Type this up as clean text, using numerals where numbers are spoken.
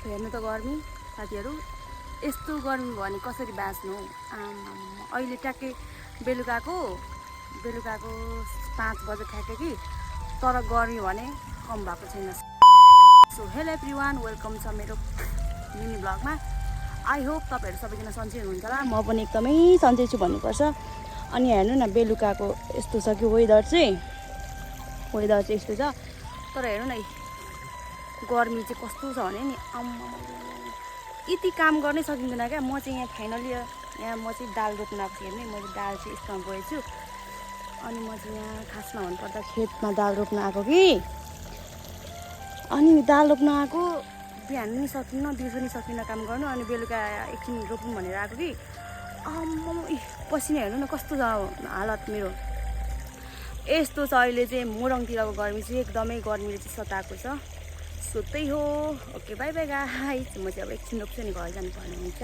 हेर्नु त गर्मी साथीहरू, यस्तो गर्मी भयो भने कसरी बाँच्नु हौ। अहिले ट्याक्कै बेलुकाको 5 बजे ठ्याक्कै कि, तर गर्मी भने कम भएको छैन। सो हेलो एभ्रिवान, वेलकम छ मेरो मिनी ब्लगमा। आई होप तपाईँहरू सबैजना सन्चै हुनुहुन्छ होला। म पनि एकदमै सन्चै छु भन्नुपर्छ। अनि हेर्नु न बेलुकाको यस्तो छ कि वेदर चाहिँ यस्तो छ। तर हेर्नु न गर्मी चाहिँ कस्तो छ भने नि यति काम गर्नै सकिँदैन क्या। म चाहिँ यहाँ फाइनली म चाहिँ दाल रोप्न आएको छु। हेर्नु मैले दाल चाहिँ यस्तोमा गएछु। अनि म चाहिँ यहाँ खासमा भन्नुपर्दा खेतमा दाल रोप्न आएको कि। अनि दाल रोप्न आएको, बिहान नि सकिनँ, दिउँसो नि सकिनँ काम गर्नु। अनि बेलुका एकछिन रोप्नु भनेर आएको कि पसिना हेर्नु न कस्तो छ हालत मेरो। यस्तो छ अहिले चाहिँ मोरङतिरको गर्मी चाहिँ एकदमै गर्मीले चाहिँ सताएको छ। सो त्यही हो। Okay by by guys. म चाहिँ अब एकछिन रोप्छु नि घर जानुपर्ने हुन्छ।